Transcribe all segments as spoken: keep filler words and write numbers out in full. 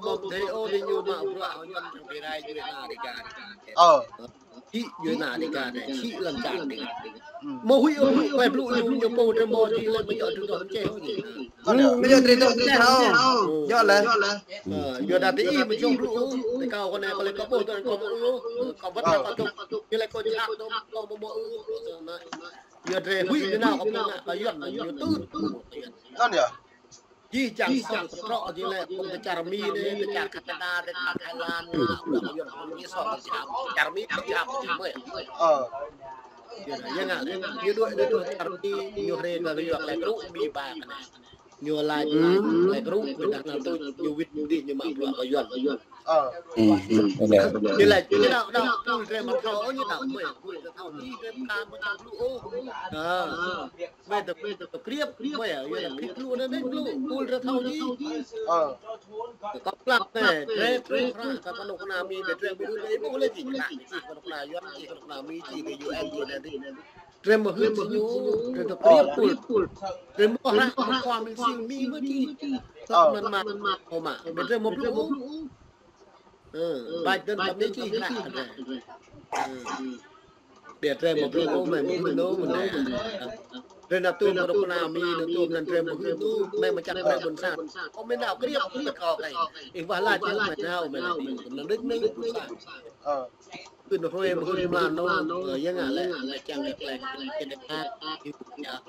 mơ̆ thê ôh, ñu mă bruă hơyăn trong pơrai ñu na đi ka. Ơ. Či ñu na đi ka ne, či lăm čar đi. Mơ̆ huĭ ôh, huĭ, klei blŭ ñu, ñu pô drơi mơ̆ či lăm mơ̆ yơh drơi dŏ čeh ôh ñu. Mơ̆ yơh drơi dŏ čeh ôh. Yơh lĕ. Ơ, yơh đa ti ih mơ̆ jong blŭ ôh. Ti kâo kơ ne, kơ lĕ kâo ƀuh tơ kâo mơ̆ ôh. Kâo ƀuh tơ kâo tŭ, ñu lĕ kâo čăk tơ kâo mơ̆ ôh. Yơh drơi huĭ ñu nao kơ pô ngă kơ Yuan, ñu tŭ. Anŭn yơh. Jih jang soh kơtrŏ jing lĕ pơ̆ng tơ čar Mi anai, tơ čar Canada, tơ čar Thái Lan, ngă bruă kơ Yuan, pơ̆ng jih soh kơ čar, čar Mi, tơ čar Mi mơ̆. Ơ. Yơh, yơh ngă lĕ. Ñu đuaĭ, đuaĭ, đuaĭ čar Mi, ñu hrê kơ Yuan lĕ krŭ Mi ba kơ anai. Ñu laĭ, laĭ, lĕ krŭ, ƀiădah anŭn tui, ñu wĭt đĭ, ñu mă bruă kơ Yuan. Ơ. Ñu laĭ, ñu đaŏ, đaŏ, tui drơi mơ̆ thâo, ñu đaŏ, mơ̆, tui drơi thâo, tui drơi mơ̆ ka, mơ̆ čang blŭ ôh. Ơ. Mơ̆ tơ, tơ kriăp, mơ̆ yơh, yơh tơ kriăp lu anai, anai lu, pul drơi thâo jih. Ơ. Kâo pơlăp anai, drơi, drơi hră, kơ kơnuk kơna Mi, drơi mơ̆ hưn, ih ƀuh lĕ jih, kơnuk kơna Yuan, jih kơnuk kơna Mi, jih kơ U N, jih anai, drơi mơ̆ hưn jih ñu, drơi tơ kriăp pul. Drơi mơ̆ hră, mơ̆ khua mĭn sil Mi mơ̆ jih. Ơ. Mơ̆n mă, ơ mă, drơi mơ̆ blŭ. Ơ, ƀač dơ̆n tăm anai čih hră kơ drơi. Ơ. Biă drơi mơ̆ blŭ ôh, mơ̆ mơ̆ hưn ôh, mơ̆ anai. Drơi nao tŭ kơnuk kơna Mi, nao tŭ anŭn drơi mơ̆ hưn ôh, mơ̆ mơ̆ čăk drơi ƀôn sang. Ơ, mơ̆ nao kriăp kơ kâo kơ. Ih wah laĭ mơ̆ nao, mơ̆ nao, mơ̆ nao, mơ̆ nao, mơ̆ nao. Ơ. Kơ nao hrơi mơ̆ hưn mơ̆n nao, ơ, yơh ngă lĕ, lĕ čang kơ klei, kơ klei ha, ih ƀuh yơh.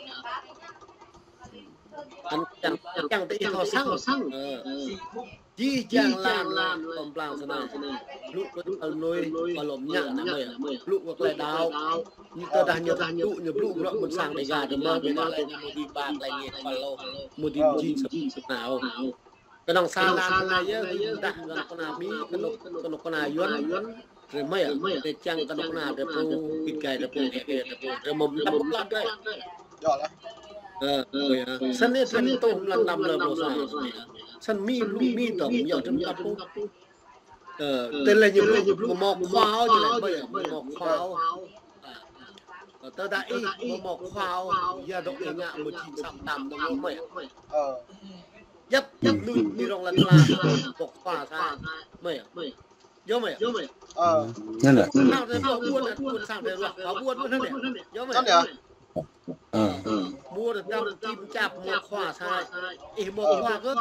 Anŭn čang, čang tơ ih thâo săng. Ơ. Jih jang lan, lan, tơm plang sơnai. Blŭ kơ tơl mơnuih, kơ lŏm ñă anai mơ̆ yơh. Blŭ kơ klei đaŏ. Ñu tơdah ñu blŭ, ñu blŭ bruă ƀôn sang Dega drơi mơ̆, ƀiădah lĕ ñu mơ̆ dưi ba klei ngă kơ lŏ. Mơ̆ dưi jing sơnai ôh. Kơnơ̆ng sa lan anai yơh, dah kơnuk kơna Mi, kơnuk, kơnuk kơna Yuan. Drơi mơ̆ yơh, drơi čang kơnuk kơna drơi pô, pit gai drơi pô, gai gai drơi pô, drơi mơ̆ mơ̆ tăm pơklah drơi. Yơh lah. Ơ, ơ, yơh. Săn anai drơi tơm lăn năm lơ blŏ sa. Săn Mi, Mi tơm, yơh drơi mơ̆ tăm pô. Ơ, tơlơi ñu blŭ, mơ̆ mơ̆ khua ôh, ñu lĕ mơ̆ yơh, mơ̆ mơ̆ khua ôh. Ơ, tơdah ih, mơ̆ mơ̆ khua ôh, yơh dŏ ih ngă mơ̆ jing săm tam dŏ mơ̆ yơh. Ơ. Djăp, djăp, lui, lui rŏng lăn ala, mơ̆ khua sa, mơ̆ yơh. Yơh mơ̆ yơh. Ơ. Anŭn lĕ. Thâo drơi ƀuh ƀuôn, ƀuôn sang drơi ruah, ƀuôn ƀuôn anŭn yơh. Yơh mơ̆ yơh. Anŭn yơh. Ơ. Ƀuôn tơdăm tim čap mơ̆ khua sa. Ih mơ̆ khua kơ.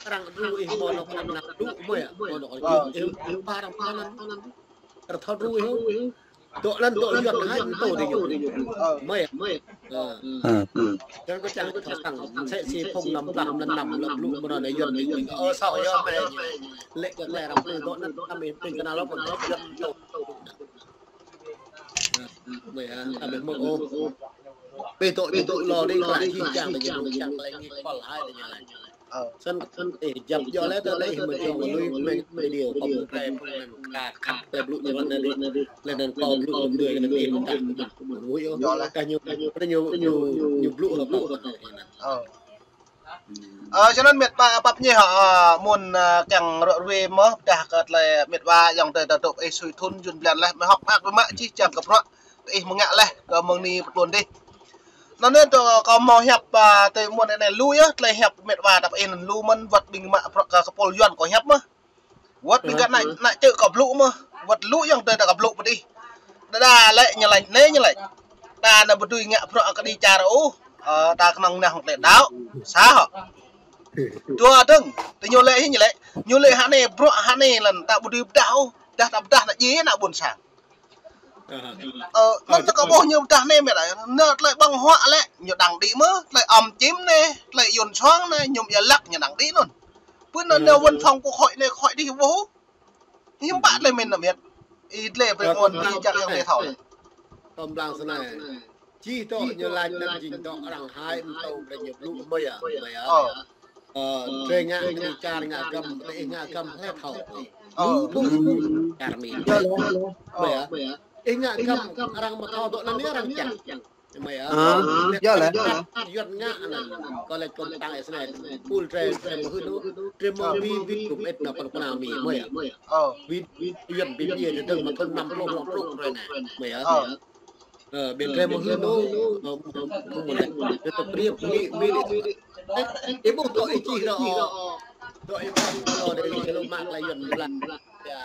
Arăng đru ih mơ̆ nao kơnăl đru mơ̆ yơh. Mơ̆ nao kơnăl đru ih. Ih pơrăm kơnăl. Rơthâo đru ih. Dŏ lăn dŏ Yuan hai tơ dih ñu. Mơ̆ yơh. Ơ. Ơ. Kơ kơ čang thâo săng, msĕ si phung năm plah, năm năm, lŏm blŭ mơ̆ nao Yuan dih. Ơ, soh yơh mơ̆. Lĕ kơ klei arăng blŭ dŏ anŭn, kơ mĭn pĭn kơnăl lŏm Yuan tơ. Ơ, mơ̆ yơh, kơ mĭn mơ̆ ôh. Ƀiă dŏ, ƀiă dŏ lŏ dih, klei jih jang, jih jang, klei ngă kơ lŏm hai dih ñu laĭ. Ơ. Săn, ơ, djăp djŏ lĕ tơ lĕ ih mơ̆ jong lui mơ̆ng video kâo mơ̆ng drơi mơ̆ng anŭn ka khăp klei blŭ ñu lŏn anai dih. Lĕ anŭn kâo blŭ mơ̆ng drơi anŭn ih mơ̆ tah mơ̆. Huĭ ôh. Djŏ lĕ. Kơ ñu, kơ ñu, ñu, ñu blŭ hă kâo. Ơ. Ơ, čơnăn mĕt wa pap ñe hă, ơ, mơ̆n, ơ, kiăng rŏ ruai mơ̆, pơdah kơ tơlơi mĕt wa yŏng tơ tơ tŭk ih sui thun jun blan leh, mơ̆ hŏk mơak mơ̆ jih jang kơ bruă. Tơ ih mơ̆ ngă leh, kơ mơ̆ng anai pơtlun dih. Anŭn anai tơ kâo mơ̆ hiăp, ơ, tơ mơ̆n anai lu yơh, tơlơi hiăp mĕt wa tap ih anŭn lu mơ̆n, wơ̆t ƀing mă bruă kơ, kơ pôl Yuan kâo hiăp mơ̆. Wơ̆t ƀing gah anai, anai čư̆ kâo blŭ mơ̆, wơ̆t lu yŏng tơ kâo blŭ pơ dih. Đa đa lĕ ñu laĭ, anai ñu laĭ. Đa anai ƀu dưi ngă bruă kơ dih čar ôh, ơ, đa kơnơ̆ng nao hăng tơlơi đaŏ, sa hŏ. Dua dơ̆ng, tơ ñu lĕ hĭ ñu lĕ, ñu lĕ hă anai bruă hă anai lăn ta ƀu dưi pơdah ôh, dah ta pơdah anŭn djai ană ƀôn sang. Ơ, anŭn tơ kâo ƀuh ñu pơdah anai mĕt ah. Anŭn tơlơi ƀơ̆ng huă lĕ, ñu đăng đĭ mơ̆, tơlơi ăm čim anai, tơlơi yun suang anai, ñu ia lăk ñu đăng đĭ anŭn. Pơ anŭn anai văn phòng quốc hội anai, quốc hội dih ƀuh. Hiư̆m pă tơlơi mĭn anŭn mĕt. Ih tơlơi brơi mơ̆n ih čang yơh tơlơi thâo lĕ. Tơm blang sơnai. Jih dŏ ñu laĭ anŭn jing dŏ arăng hai mtô brơi ñu blŭ mơ̆ yơh, mơ̆ yơh. Ơ. Ơ, drơi ngă kơ dih čar ngă găm, tơ ih ngă găm hlơi thâo. Ơ. Lu, lu, čar Mi. Mơ̆ yơh. Ih ngă găm arăng mơ̆ thâo dŏ anŭn anai arăng čang. Mơ̆ yơh. Ơ, yơh lĕ. Yuan ngă anŭn. Kâo laĭ kơ tang ih sơnai. Pul drơi, drơi mơ̆ hưn ôh. Drơi mơ̆ wĭ, wĭ, gum ĕt nao kơ kơnuk kơna Mi. Mơ̆ yơh. Wĭ, wĭ, Yuan wĭ, wĭ, drơi mơ̆ thun năm pluh, năm pluh drơi anai. Mơ̆ yơh. Ơ, ƀiă drơi mơ̆ hưn ôh. Ơ, mơ̆ lĕ. Drơi tơ kriăp, Mi, Mi lĕ. Ơ, ih ƀuh tơ ih čih rŏ. Dŏ ih ƀuh lŏ dêh, ih lŏ mă tơlơi Yuan blah. Ya,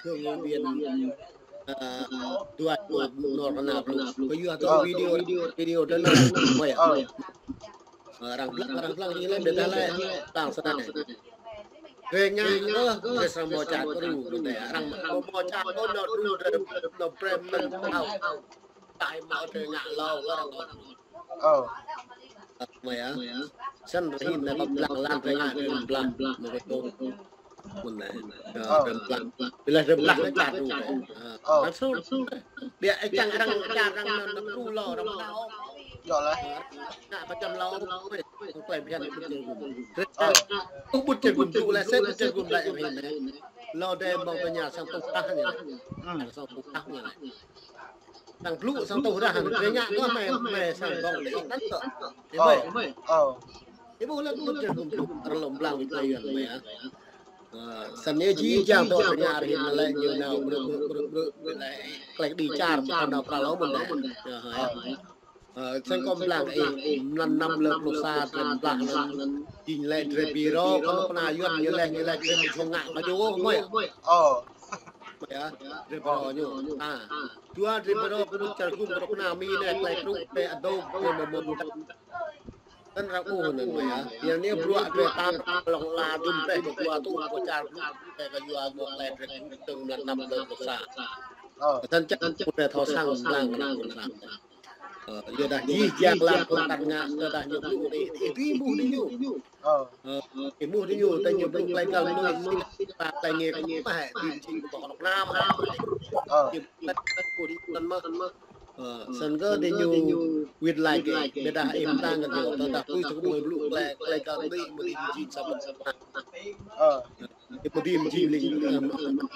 thương ủy viên, ơ, dua ƀuh nor kơna ƀuh. Kơ yua dŏ video, video dơ̆ng mơ̆ ya. Ơ, arăng blah, arăng blah ñu lĕ, ƀiădah lĕ, blah sa anai. Drei ngă kơ, drei srăng hmâo čar kru, arăng hmâo čar kơ nao kru, drei, nao brei mơ̆n thâo. Tơdah mă drei ngă hlâo kơ arăng. Ơ. Mơ̆ ya. Snăn rơhĭn anai kơ blah lăn drei ngă drei blah. Mơ̆ kơ tŭ. Mơ̆n anai. Ơ, drei blah. Ƀiădah drei blah anai čar kru. Ơ. Ơ. Maksud. Ƀiă ih čang arăng čar arăng nao kru hlâo arăng nao. Djŏ lĕ. Ngă pơčăm hlâo. Klei bhiăn ƀut čar gum. Ơ. Ƀut čar gum tŭ lĕ sĕ ƀut čar gum lĕ rơhĭn anai. Hlâo dêh mơ̆ng tơña sang tŭ tah ñu. Sang tŭ tah ñu. Sang blŭ, sang tŭ rah, drei ngă kơ mơi, mơi sang dŏng tih anăn kơ. Ơ, ơ. Ih ƀuh lĕ ƀut čar gum tŭ, rơlŏm blang wĭt lĕ Yuan mơi ya. Ơ, snăn yơh jih jang dŏ tơña rơhĭn lĕ ñu nao brư̆, brư̆, brư̆, brư̆, brư̆, lĕ klei kđi čar, mơ̆ nao pral hlâo mơ̆n dêh. Ơ, ơ. Ơ, snăn kơ blang ih, mlan năm lơ pluh sa, drei blah anăn, jing lĕ drei bi rô, kơ kơna Yuan ñu lĕ, ñu lĕ drei mơ̆ čŏng ngă kơ ñu, mơi. Ơ. Mơi ya, drei bi rô ñu. A. Dua drei bi rô kơ ƀut čar gum kơ kơna Mi anai, klei kru, klei adôk, drei mơ̆ mơ̆. Kăn arăng ƀuh anăn mơi ya. Yua anai bruă drei tam lŏng la dŭm drei kơ dua tŭ kơ čar blŭ drei kơ yua mơ̆ klei drei kru tơ̆ng mlan năm lơ pluh sa. Ơ. Kăn čang drei thâo săng blang kơ pluh sa. Ơ, yua dah jih jang lăm kơ kăn ngă, tơdah ñu blŭ dih, dih, dih ƀuh dih ñu. Ơ. Ơ, dih ƀuh dih ñu, tơdah ñu blŭ klei găl mơnuih, si ta klei ngă kơ mah, dih jing kơ ƀuh lŏk nam. Ơ. Dih ƀuh dih ñu anăn mơh. Ơ, snăn kơ dih ñu wĭt lač kơ, ƀiădah ih mơ̆ng tang kơ ñu, tơdah tui tơkui blŭ klei, klei găl mơnuih, mơ̆ dih jing sa ƀuh. Ơ. Dih mơ̆ dih jing ling,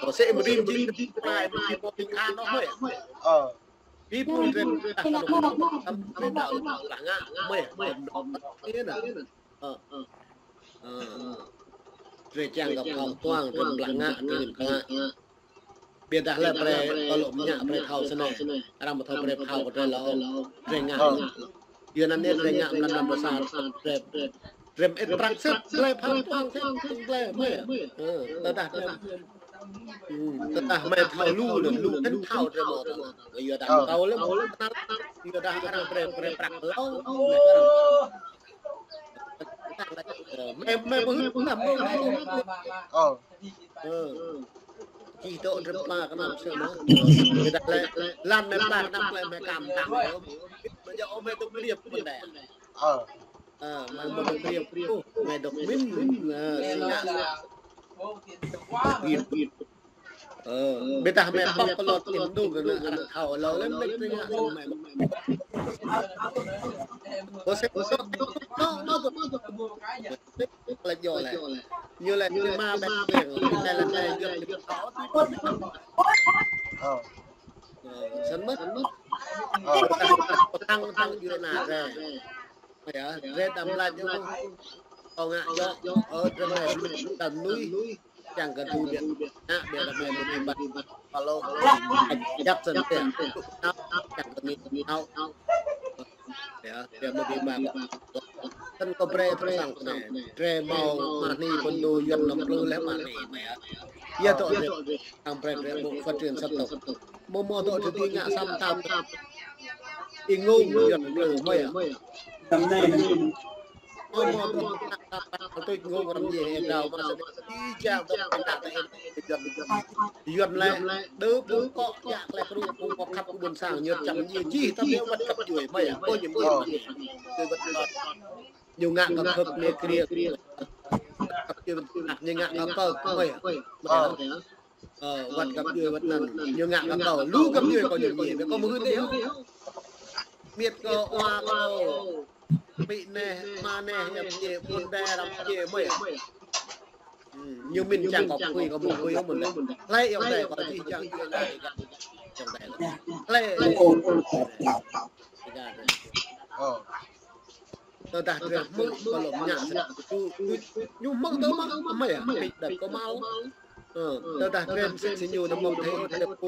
ơ, sĕ mơ̆ dih jing, klei mơ̆ dih mơ̆ dih khan ôh mơi. Ơ. Ih ƀuh drei, blah ngă, mơi, mơi, mơi, Ơ, ơ. Ơ. Drei čang kơ phao tuang, drei blah ngă, drei blah ngă. Ƀiădah lĕ brei, kơ lŏm ñă brei thâo snei. Arăng ƀu thâo brei phao kơ drei hlâo, drei ngă. Ơ. Yua anăn anei drei ngă mlan năm pluh sa, drei, drei mơit prăk sĭt, drei phao tuang sĭt, drei mơi. Ơ, tơdah drei Hmm, tơdah mơi thâo lu anăn, lu anăn thâo drei mơ̆ tơdah. Yua dah kâo lĕ mơ̆ tơdah, yua dah arăng brei, brei prăk hlâo, mơi arăng. Ơ, mơi, mơi ƀuh, mơi ƀuh, mơi ƀuh. Ơ. Ơ. Čih dŏ drei pla kơ anăn sĕ mơ̆. Yua dah lĕ, lăn mơi pla kơ anăn lĕ mơi kăm tăng. Mơi jao mơi tŭ kriăp mơ̆n dêh. Ơ. Ơ, mơi mơ̆ tŭ kriăp. Mơi dŏ mĭn, ơ, si ngă. Ơ, ƀiădah mơi pŏk kơ lŏn tim đŭng kơ anăn arăng thâo hlâo lĕ mơi tơña mơi. Kơ sĕ, kơ sĕ, kơ sĕ, kơ sĕ. Lĕ djŏ lĕ. Ñu lĕ ñu mă ƀĕ ƀĕ, lĕ lĕ lĕ djŏ. Ơ. Ơ, snăn mơ̆. Ơ. Tăng, tăng djŏ anăn drei. Ya, drei đăm lač ñu. Kâo ngă djŏ, ơ, drei mơi, tơm nuih, čang kơ tŭ ƀiă, ngă ƀiă kơ mơi mơ̆ dih ƀă, pơlô, jăk snăn tĕ, čang kơ ngă, ngă. Ya, drei mơ̆ dih ƀă. Snăn kơ brei tơpă sang anei, drei mâo mah ni pơdô Yuan năm pluh leh mah ni, ya. Ya, tŏ drei, ang brei drei ƀuh phát triển dân tộc. Mơ̆ mơ̆ tŏ drei dih ngă sam tam. Ih ngông Yuan năm pluh mơi ya. Mơ̆ mơ̆ tŏ Tui ngông răm djai hơdrâo mă sĕ ih čang tŏ kơ ană tơ ih. Yuan lĕ, đơ ƀu kŏ djă klei kru, ƀu kŏ khăp kơ ƀuôn sang, ñu čăm ñu jih, tơdah wăt găp djuê, mơi, ƀu ñu mơi. Tui wăt kŏ. Ñu ngă kơ khăp ñu kriê. Găp djuê, ñu ngă kơ kơ, mơi. Mơi. Ơ, wăt găp djuê wăt anăn. Ñu ngă kơ kâo, lu găp djuê kâo ñu mơi, kâo mơ̆ hưn dih. Miêt kơ wa kơ. Ƀĭ neh, ma neh, yap djê, ƀun đe, răm djê, mơi. Hmm, ñu mĭn čang kơ pui, kơ mơ̆ pui, kơ mơ̆ lĕ. Hlei yong đe, kơ jih jang djuê ană, yong đe. Hlei. Ơ. Tơdah drei hmư̆, kơ lŏm ñă, ñu, ñu, ñu hmư̆ tơ mă, mơi ya, ƀĭ đăp kơ mâo. Ơ, tơdah drei msĕ si ñu, đăm mơ̆ thei, drei pui.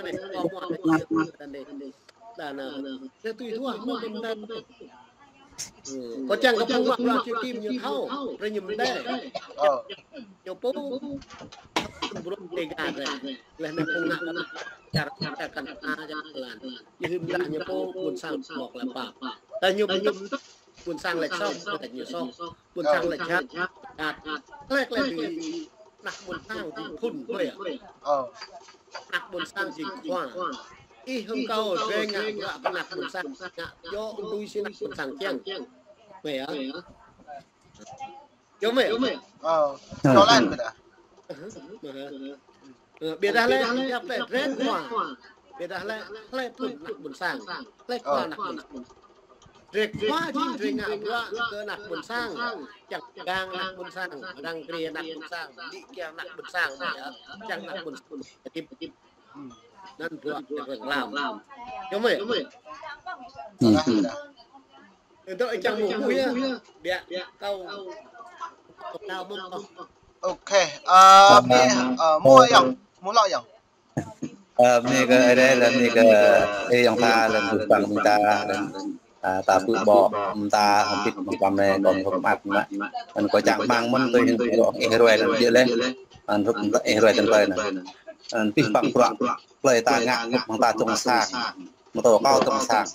anai, kâo mă anai, anai. Đa anai, tui tuah mă mơ̆n đa. Kâo čang kơ phung mă bruă čư̆ kim ñu thâo, brơi ñu mơ̆n đa. Ñu pô, bruă tơgă đa. Leh anai phung ngă čar, čar kăn a, čar klan. Ñu hưm đa ñu pô, ƀuôn sang mơ̆ lĕ pap. Tơdah ñu ƀu tŭ, ƀuôn sang lĕ soh, lĕ ñu soh. Ƀuôn sang lĕ jhat, jhat. Lĕ, lĕ tui ană ƀuôn sang jing phŭn, ƀơi ah. Ană ƀuôn sang jing khua. Ih hăng kâo, drơi ngă bruă kơ ană ƀuôn sang, ngă djơ̆ tui si ană ƀuôn sang kiăng. Ƀơi ah. Yơh mơ̆. Ơ. Ƀiădah lĕ, yap lĕ drơi khua. Ƀiădah lĕ, hlơi phŭn ană ƀuôn sang. Hlơi khua ană ƀuôn sang. Drơi khua jing drơi ngă bruă kơ ană ƀuôn sang. Čang gang ană ƀuôn sang, răng kriê ană ƀuôn sang, đĭ kiăng ană ƀuôn sang, čang ană ƀuôn sang. Anŭn bruă drơi ngă lam. Yơh mơ̆. Ơ, ơ. Ơ, tơ ih čang mơ̆, mơ̆ yơh. Biă, biă, kâo. Kâo mơ̆. Ôkê, ơ, mơ̆, ơ, mơ̆ yơh, mơ̆ lŏ yơh. Ơ, mơ̆ kơ ih đa lĕ, mơ̆ kơ ih yơh ta lĕ, ƀuh păng mơ̆ ta lĕ, ơ, ta pơƀuh mơ̆ ta hơbĭt mơ̆ păng anai, kâo mơ̆ hơbĭt mơ̆. Anŭn kâo čang mơ̆ng mơ̆n tui hăng ih ruai lĕ, ƀiă lĕ. Anŭn hrup ih ruai tơl tơi anŭn. Anŭn pih păng bruă, plơi ta ngă, hrup mơ̆ng ta tŏng sang. Mơ̆ tơ kâo tŏng sang.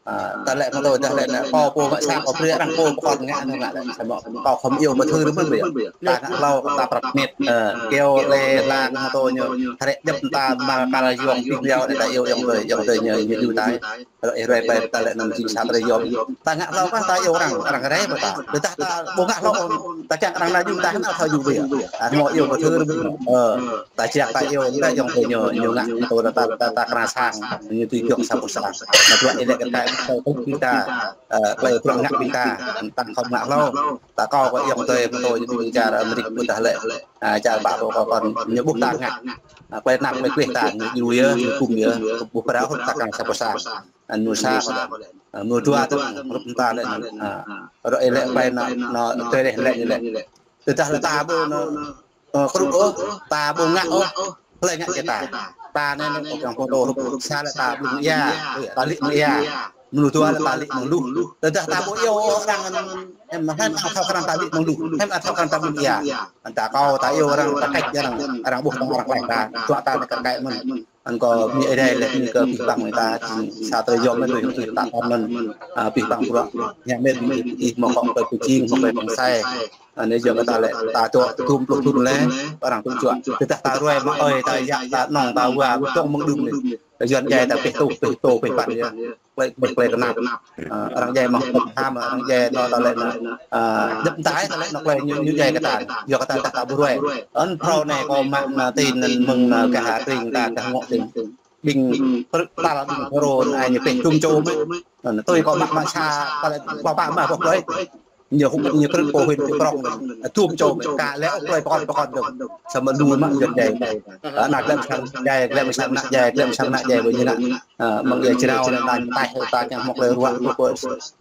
Ơ, ta lĕ mơ̆ tơ dah lĕ anai, kâo pô mă sang, kâo brơi arăng pô pơkŏn ngă anŭn ngă lĕ. Samơ̆ kâo khŏm iâu mơ̆ thâo rơmơ̆n ƀiă. Ta ngă hlâo, ta prăp mĭt, ơ, kơyâo lĕ lăng mơ̆ tơ ñu, hrĕ djŏp ta mă kar yŏng pih yâo, ta iâu yŏng tơi, yŏng tơi ñu, ñu djru ta. Ră ih ruai ƀai ta lĕ anăm jing sa drơi yom. Ta ngă hlâo kah ta iâu arăng, arăng rai ƀơi ta. Tơdah ta ƀu ngă hlâo, ta kiăng arăng nao djru ta hơnăl thâo djru ƀiă. Ơ, hmâo iâu mơ̆ thâo rơmơ̆n. Ơ, ta čiăng ta iâu, ta yŏng tơi ñu, ñu ngă mơ̆ tơ ta, ta, ta kơna sang, ñu tui kiăng sa ƀuh sang. Anai bruă ih lĕ kơ ta, ta tŭ ƀing ta, ơ, plơi bruă ngă ƀing ta, ta khŏm ngă hlâo. Ta kâo kơ yŏng tơi mơ̆ tơ ñu ƀing čar Amêrik ƀu tah lĕ. Ơ, čar ƀă kâo kơ kŏn ñu ƀuh ta ngă. Ơ, plơi anăp plơi gleh ta ñu djru yơh, ñu kum yơh, ƀuh pơrao ta kơna sa ƀuh sang. Anŭn mơ̆ sa kơ, ơ, mơ̆ dua tơ, hrup ta lĕ, ơ, ră ih lĕ ƀai anŭn, anŭn, tơlơi lĕ ñu lĕ. Tơdah lĕ ta ƀu anŭn, ơ, kru ôh, ta ƀu ngă ôh, hlơi ngă kơ ta. Ta anai anŭn kơ păng pô tơ hrup sa lĕ ta ƀu ia, ta lĭ mơ̆ng ia. Mơ̆ dua lĕ ta lĭ mơ̆ng luh. Tơdah ta ƀu iâu arăng anŭn, hơmâo hơmâo thâo kơ arăng ta lĭ mơ̆ng luh, hơmâo thâo kơ arăng ta ƀu ia. Anŭn ta kâo ta iâu arăng, ta kač arăng, arăng ƀuh ta arăng klaih ta, čuă ta anai kar kaĭ mơ̆n. Anŭn kâo mơ̆ ih đa lĕ mơ̆ kơ pih păng mơ̆ ta, sa drơi yom mơ̆ tui hăng ta anŭn, ơ, pih păng bruă. Ñu mĭn ih mơ̆ kŏ kơ pơjing, mơ̆ kơ pơngsai. Anai yua kơ ta lĕ, ta čuă tơm pluh thŭn lĕ, arăng tŭ čuă. Tơdah ta ruai mă ơi, ta yă, ta nŏng, ta wa, tŏng mơ̆ng đưm lĕ. Yuan djai ta pĕ tŭ, pĕ tŭ, pĕ păn yơh. Klei, klei kơnap. Ơ, arăng djai mă pơthâo, arăng djai anŭn ta lĕ anŭn. Ơ, djŏp anai ta lĕ anŭn klei ñu, ñu djai kơ ta. Yua kơ ta, ta, ta ƀu ruai. Anŭn phrâo anai kâo mă anŭn tin anŭn mơ̆ng anŭn kơ ha tring ta kơ ngŏ tring. Ƀing pơrơ̆k tal ƀing Pharaôn ai ñu pĕ tum čô mơ̆n. Anŭn tui kâo mă mă sa pă lĕ pă pă mă pơk đơi. Ñu hŭp ñu krư̆ pô huĭ pô prŏng. Tum čô mơ̆n. Ka lĕ ôk klei pơkŏn pơkŏn dơ̆ng. Samơ̆ lu mă Yuan djai. Ơ, anŭn klei mơ̆ng sang djai, klei mơ̆ng sang anŭn djai, klei mơ̆ng sang anŭn djai ƀơi ñu anŭn. Ơ, mơ̆ng djai jrao anŭn ta taih ta kiăng hmâo klei ruă, pô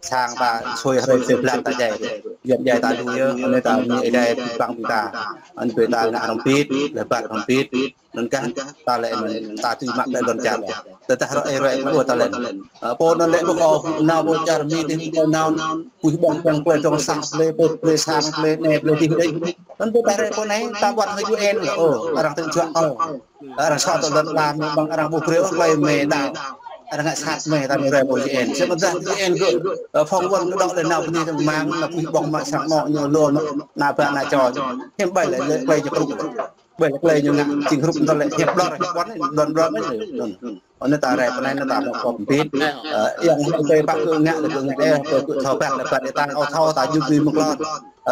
sang ta sui hrơi sui blan ta djai. Yuan djai ta lu yơh, anŭn ta mơ̆ng djai pĭ păng pĭ ta. Anŭn pĭ ta ngă hrŏm pĭt, lĕ bat hrŏm pĭt. Anŭn kah ta lĕ anŭn ta tui mă klei lŏn čar. Tơdah ră ih ră ih mă ƀu ta lĕ. Ơ, pô anŭn lĕ ƀu kâo nao ƀu čar mi dih kâo nao anŭn. Kuih ƀơ̆ng ƀơ̆ng klei dŏng sang klei pơt klei sang klei anai klei dih dih. Anŭn ƀu ta ră pô anai ta ƀuăn hăng U N. Ơ, arăng tơ̆ juă kâo. Arăng soh tơlơi lăm mơ̆ng arăng ƀu brơi ôh klei mơ̆ đao. Arăng ngă sat mơ̆ ta mơ̆ rơi pô U N. Samơ̆ dah U N gơ̆, ơ, phỏng vấn gơ̆ dŏ lĕ nao bơni tơ̆ng mơ̆ng, nao kuih ƀơ̆ng mă sang anŏ ñu lŏn, nao ƀă nao čô. Hiư̆m ƀai lĕ, lĕ klei ñu krŭ. Ƀai lĕ klei ñu ngă, jing hrup tơlơi hiăp ƀlŏr, hiăp ƀlŏr anai, ƀlŏr ƀlŏr anai. Anŭn. Anŭn ta ră pơ anai anŭn ta mă kơ pĭt. Ơ, yang hơ̆ klei pă kơ ngă, kơ ngă, ơ, kơ, kơ thâo ƀă lĕ ƀă ta, ơ, thâo ta jŭ tui mơ̆ng klon.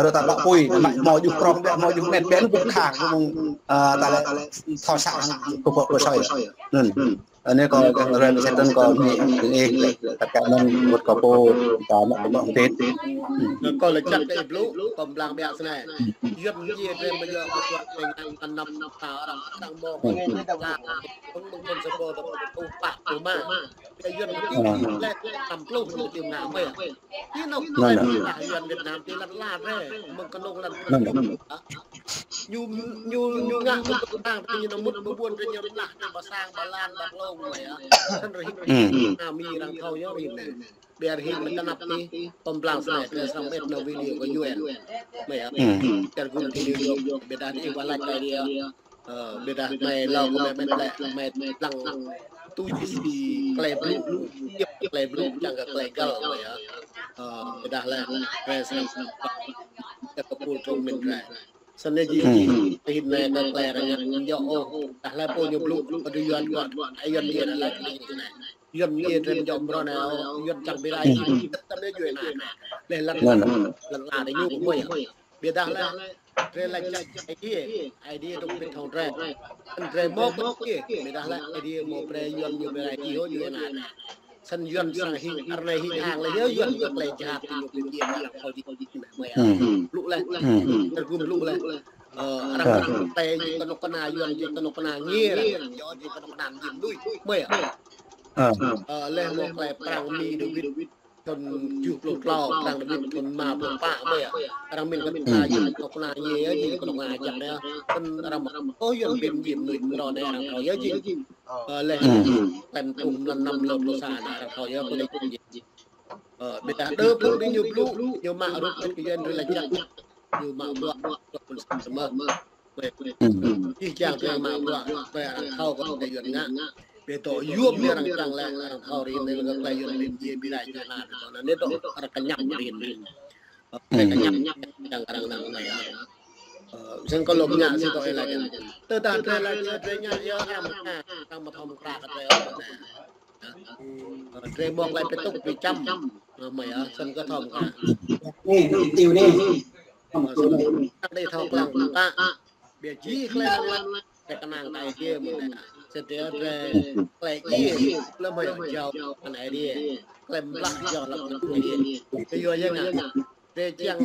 Ră ta ƀă pui, mă hmâo juh prŏng, ƀă hmâo juh met, ƀĕn ƀu khang, kơ mơ̆ng, ơ, ta lĕ thâo săk, kơ pô, kơ soi. Anŭn. Anai kâo gah rơi mơsĕ tơ̆ng kâo mi, mi, ih, kăt kăt anŭn, wơ̆t kâo pô, ta mă kơ mă pĭt. Kâo lĕ čăk kơ ih blŭ, kâo mblang ƀiă snei. Yuan djai drei mơ̆ yua kơ tuăk tơngan anăm ta arăng, arăng mơ̆, ta, mơ̆ng mơ̆ng kơ sa pô ta pô pă pô mă. Kơ Yuan djai lĕ, năm pluh ñu djai ngă mơ̆. Ñu nao, anŭn, anŭn, anŭn. Yuan Việt Nam djai lăn la drei, mơ̆ng kơnŭng lăn. Anŭn, anŭn. Ñu, ñu, ñu ngă kơ tơ̆ng tang, tơ̆ng ñu nao mŭt ƀơi ƀuôn, tơ̆ng ñu lah, tơ̆ng ƀă sang, ƀă lan, ƀă klông, mơ̆ yơh. Săn rơhĭ, hmm, anăm mi arăng thâo yơh rĭm anai. Ƀiă rơhĭ mơ̆ tơnap tih, pơm blang snei, tơ̆ng srăng mĕt nao video kơ U N. Mơ̆ yơh. Hmm. Ƀiă gum ti New York, ƀiă dah ti wah lač kơ dia. Ơ, ƀiă dah mơi hlâo kơ mơi mĕt lĕ, mơi lăng tui si klei blŭ, yap klei blŭ, čang kơ klei găl, mơ̆ yơh. Ơ, ƀiă dah lĕ, drei srăng, kơ pul trong min drei. Săn anai jing, hmm, hin anai kơ klei arăng ngă djơ̆ ôh. Tơdah lĕ pô ñu blŭ, kơ dui Yuan kơ, ai Yuan ñu lĕ, Yuan ñu drei djơ̆ mrô anai ôh, Yuan čang bi rai, hmm, tơdah lĕ Yuan anai. Lĕ lăn, anŭn, anŭn, lăn la drei ñu mơ̆ yơh. Ƀiă dah lĕ, drei lač Aê Diê, Aê Diê dŏ pĭt hăng drei. Drei mơ̆ kơ Aê Diê, ƀiă dah lĕ, Aê Diê mơ̆ brơi Yuan ñu bi rai jih ôh Yuan anai. Săn Yuan srăng hing, ară anai hing hăng lĕ yơh Yuan kơ klei jhat ti ñu pơjing arăng thâo jing mơ̆ yơh. Hmm. Blŭ lĕ. Hmm. Tơgŭm blŭ lĕ. Ơ, arăng, hmm, arăng tơlơi jing kơnuk kơna Yuan jing kơnuk kơna ngiê arăng. Yua jing kơnuk kơna jing lui. Mơ̆ yơh. Ơ. Ơ, lĕ mơ̆ klei prăng mi Dawid thun tơjuh pluh klâo, prăng Dawid thun rơma pluh pă mơ̆ yơh. Arăng min kơnuk kơna Yuan kơnuk kơna ngiê yơh, jing kơnuk kơna jăk yơh. Thun arăng mă, ơ, Yuan bin jing lui mrô anai arăng thâo yơh jing. Ơ, lĕ, hmm, klem thun mlan năm lơ pluh sa anai arăng thâo yơh kơ lĕ jing. Ơ, ƀiă dah đơ phung dih ñu blŭ, ñu mă rup kơ Yuan drei lač jăk. Ñu mă bruă, bruă pun samơ̆. Hmm. Jih jang drei mă bruă, drei arăng thâo kơ drei Yuan ngă. Ƀiă dŏ yôm anai arăng čang lĕ, arăng thâo rĭm anai lĕ kơ klei Yuan rĭm jing bi rai jơlan anai dŏ, anai dŏ arăng kơñăm rĭm anai. Ơ, hmm, kơñăm, čang arăng nao anai yơh. Ơ, săn kơ lŏm ngă sĭt dŏ ih lač. Tơdah drei lač yơh, drei ngă yơh, arăng mă, arăng mă thâo mă kra kơ drei ôh anai. Ơ, drei mơ̆ klei pơtŭk pơčăm. Ơ, mơ̆ yơh, săn kơ thâo mă kra. Anai, anai. Ơ, săn kơ thâo mă kra. Ƀiă jih klei lăng lăng, drei kơnang kơ Aê Diê mơ̆ anai. Sĭt yơh drei klei djai, lăm hơi jao kơ Aê Diê. Klei blah jao lăm Aê Diê. Kơ yua yơh ngă. Drei čang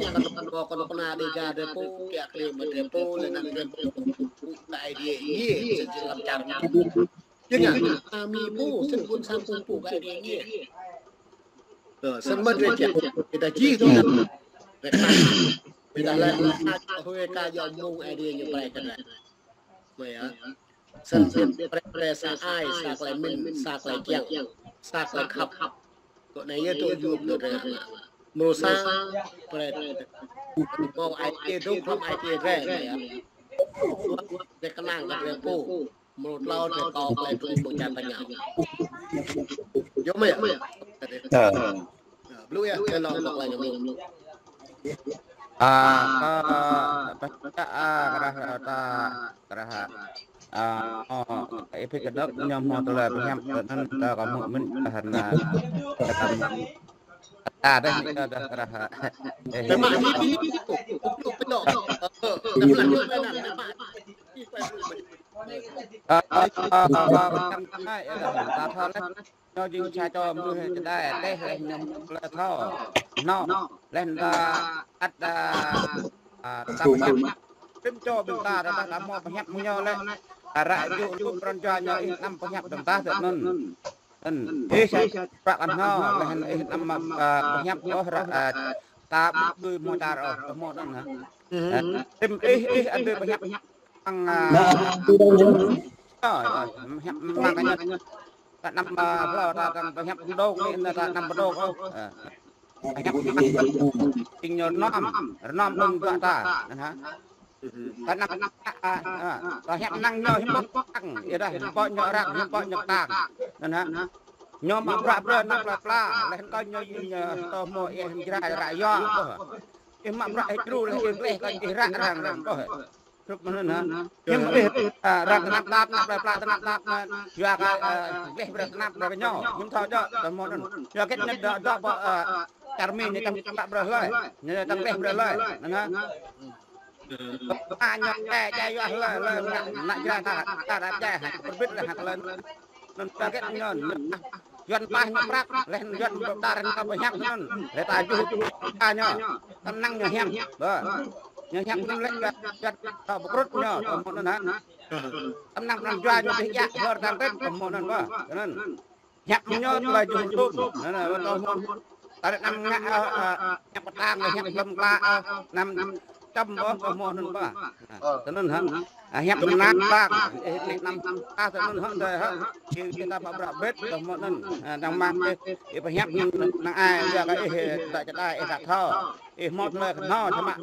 kơ kơnuk kơna Dêga drei pô, kiăng kơ mă drei pô, lĕ anŭn drei pô, kơ Aê Diê, Aê Diê, sĭt yơh lăm čar. Jing ngă, kơ mi pô, sĭt ƀun sang pô pô kơ Aê Diê ngiê. Ơ, săn mă drei čang, ƀiă dah jih dŏ anŭn. Ƀiă dah lĕ, kơ huĭ kơ yua mơ̆ng Aê Diê ñu brơi kơ drei. Mơ̆ yơh. Săn, săn, brơi, brơi sa ai, sa klei min, sa klei kiăng, sa klei khăp. Dŏ anai yơh dŏ yua dŏ drei ngă. Mrô sa, brơi, mâo ai tiê dŏ, khŏm ai tiê drei, mơ̆ yơh. Drei kơnang kơ drei pô. Mrô tlâo drei kâo klei blŭ mơ̆ng čar tañ ngă. Yơh mơ̆ yơh. Ơ. Ơ, blŭ yơh, drei lŏm kơ klei ngă blŭ. A, a, a, kơ dah, a, kơ dah, a, ta, kơ dah, a. Ơ, ơ, ih phi kơdơ̆k ñu hmâo tơlơi pơhiăp, anŭn ta kơ hmâo mĭn, ơ, hơnă, ta kơ hmâo. Ta đah, ta đah, ta đah. Ơ, ơ, ơ, ơ, ơ, ta thâo laih. Ñu jing sa čô mơnuih čơđai, laih, laih ñu tơlơi thâo. Nô, laih ta ăt, ơ, ơ, ta pơhiăp. Rĭm čô ƀing ta, ta, ta hmâo pơhiăp mơ̆ng ñu laih. Ơ, ră juh lu pran jua ñu ih anăm pơhiăp dơ̆ng tah tơ anŭn. Anŭn. Ih sa prăk anŭn, laih anŭn ih anăm, ơ, pơhiăp ôh ră, ơ, ta ƀu dưi hmâo čar ôh, hmâo anŭn hă. Ơ, rĭm ih, ih ăt dưi pơhiăp. Tăng, ơ, ơ, ơ, hiăp mơ̆ng anai, ta anăm, ơ, hlâo ta tăng pơhiăp pơdŏng anai, ta anăm pơdŏng ôh. Ơ. Hiăp mơ̆ng anai, ing ñu rơnŏm, rơnŏm đơ̆ng ta, anŭn hă. Ta anăm, ơ, ơ, ta hiăp năng ñu hiư̆m pă tăng, yua dah hiư̆m pă ñu răng, hiư̆m pă ñu tăng, anŭn hă. Ñu mă bruă brơi anăp plơi pla, laih anŭn ñu, ñu, ñu, tơ hmâo ih hăng jrai ră yua, ôh. Ih mă bruă ih djru laih ih gleh kơ ih ră răng răng, ôh. Hrup mơ̆n anŭn hă. Hiư̆m ih, ơ, răng tơnap tap, anăp plơi pla tơnap tap, anŭn. Yua kơ, ơ, gleh brơi tơnap brơi kơ ñu. Hiư̆m thâo djơ̆, tơ hmâo anŭn. Yua kơ ñu dŏ, dŏ pơ, ơ, čar Mi ñu čang tap brơi hlơi. Ñu čang gleh brơi hlơi. Anŭn hă. A ñu čai, čai yua hlơi, hlơi, ană, ană jrai ta, ta đa čai, hă, pơbĭt laih hă hlơi. Anŭn ta kĕt ñu, Yuan pah ñu prăk, laih Yuan dar ñu pơhiăp anŭn, laih ta juh ta ñu, ta năng ñu hiăp, ƀă. Ñu hiăp anŭn laih Yuan, Yuan ta pơkrŭt ñu, tơ hmâo anŭn hă. Ta năng pran jua ñu pơhiăp, hlơr ta kĕt, tơ hmâo anŭn ƀă. Anŭn. Hiăp ñu tơlơi juh tŭm, anŭn, anŭn, tơ hmâo. Ta anăm ngă, ơ, ơ, hiăp pơtang, hiăp lơ̆m klă, ơ, anăm čăm ƀă, tơ hmâo anŭn ƀă. Ơ, tơ anŭn hă. Ơ, hiăp mơnat ƀă, ih, ih anăm, ơ, tơ anŭn hă, tơ hă. Ih, ih ta pơbrăk ƀĕt, tơ hmâo anŭn. Ơ, năng mă ih, ih pơhiăp năng ai, yua kơ ih, ih ta čơđai, ih ta thâo. Ih hmâo tơlơi kơhnâo, samơ̆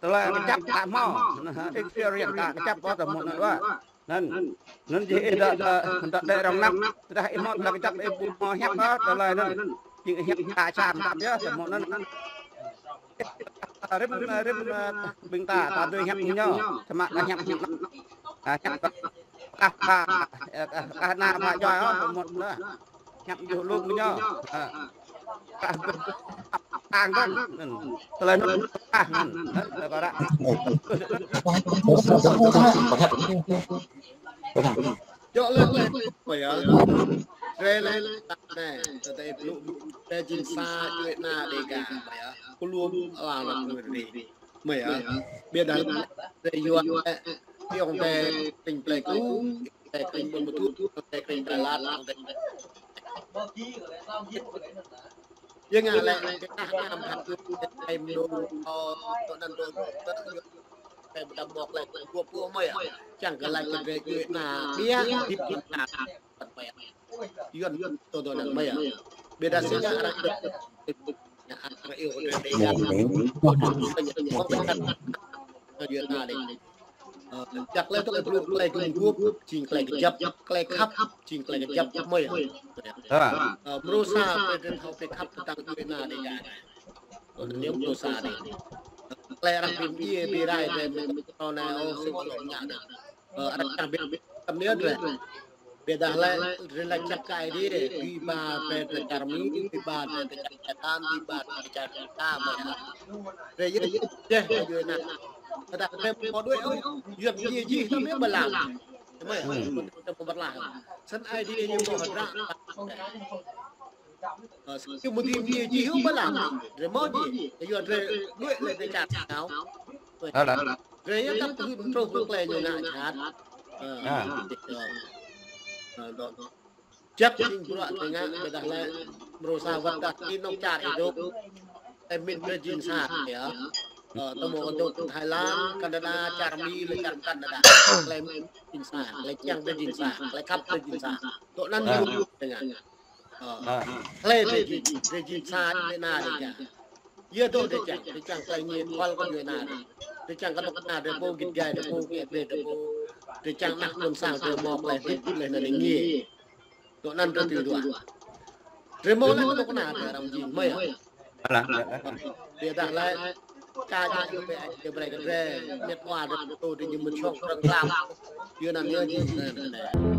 tơlơi kơjăp ta hmâo. Anŭn hă, experience ta kơjăp ƀă, tơ hmâo anŭn ƀă. Anŭn, anŭn jing ih đa, đa, đa đĕ rŏng anăp, tơdah ih hmâo tơlơi kơjăp ih ƀu hmâo hiăp ôh tơlơi anŭn. Jing ih hiăp ta čang tap yơh, tơ hmâo anŭn. Rĭm, rĭm, ƀing ta, ta dưi hiăp ñu, samơ̆ ta hiăp ñu. Ta hiăp ta, ta, ta, ta, ta na pha joi ôh, tơ hmâo anŭn. Hiăp juh lu mơ̆ ñu. Ơ. Tăng dơ̆ng. Tơlơi anŭn. Ơ, anŭn. Tơlơi kơ ră. Djơ̆ lĕ, lĕ, ƀơi yơh. Drei lĕ, lĕ, ta anai, ta tơlơi blŭ, ta jing sa djuai ana Dega, ƀơi yơh. Kơ lŏm ala anŭn kơ drei. Ƀơi yơh. Ƀiădah, drei yua, drei yua, drei kring Pleiku, drei kring Ƀuôn Ma Thuột, drei kring Đà Lạt, drei Yua ngă lĕ, kơ tah anăm hăng tui, tơlơi mơnơ̆ng, ơ, tui anŭn tui, tui, tơlơi pơđăm mơ̆k lĕ, kơ pô mơi ah. Čang kơ lĕ kơ drei djuai ana, ƀiă, hip hip na, păt păt. Yuan, tui tui anŭn mơi ah. Ƀiădah sĭt ngă arăng, arăng iâu kơ drei, drei gah, tui anŭn, tui anŭn, tui anŭn. Ơ, čang lĕ tơlơi blŭ tơlơi gum gup, jing tơlơi kơjăp, tơlơi khăp, jing tơlơi kơjăp mơi ah. Ơ, mrô sa, brơi drei thâo brơi khăp kơ tăng djuai ana Dega. Ơ, anai mrô sa anai. Tơlơi arăng ƀing djuai ƀing rai drei mơ̆ kơ tơlơi anai, ơ, sĭt kơ lŏm ngă anai. Ơ, arăng čang ƀing, tơm anai drei. Ƀiădah lĕ, drei laĭ čang kơ Aê Diê, ƀing ba drei drei čar Mi, ƀing ba drei drei čar Satan, ƀing ba drei drei čar ta mơi ah. Drei yơh, yơh, yơh, yơh, anai. Tơdah drei mơ̆ đuaĭ ôh, yua kơ yơh jih tơm yơh ƀơi lăng. Mơi ah, drei mơ̆ ƀơi lăng. Snăn Aê Diê ñu mơ̆ hơdră. Ơ, snăn mơ̆ drei yơh jih ƀơi lăng. Drei mơ̆ jih, yua drei đuaĭ lĕ drei čar ta. Hă lă. Drei yơh kăp hưn truh kơ tơlơi ñu ngă jhat. Ơ, ơ, ơ, dŏ. Jăk jing bruă drei ngă, ƀiădah lĕ mrô sa wơ̆t dah ti anŏ čar ih dŏ. Tơlơi mĭn drei jing sa, yơh. Ơ, tơmŏ dŏ Thái Lan, Canada, čar Mi, lĕ čar Canada. Tơlơi mĭn jing sa, tơlơi čang drei jing sa, tơlơi khăp drei jing sa. Tui anŭn yua drei ngă. Ơ. Hlơi drei jing, drei jing sa djuai ana Dega. Yua dŏ drei čang, drei čang tơlơi ñe thâo kơ djuai ana drei. Drei čang kơ dŏ kơ ana drei pô, git gai drei pô, kĕ drei pô. Drei čang ană ƀuôn sang drei mơ̆ tơlơi hơdip lĕ anăn ñe. Tui anŭn drei tui dua. Drei mơ̆ lĕ kơ dŏ kơ ana drei arăng jing mơi ah. Ƀiădah lĕ Ča ñu pơ, ñu brơi kơ drơi, mĕt wa drơi pơtô tơ ñu mơ̆ čŏk trăng tlam. Yua anŭn yơh jing anai.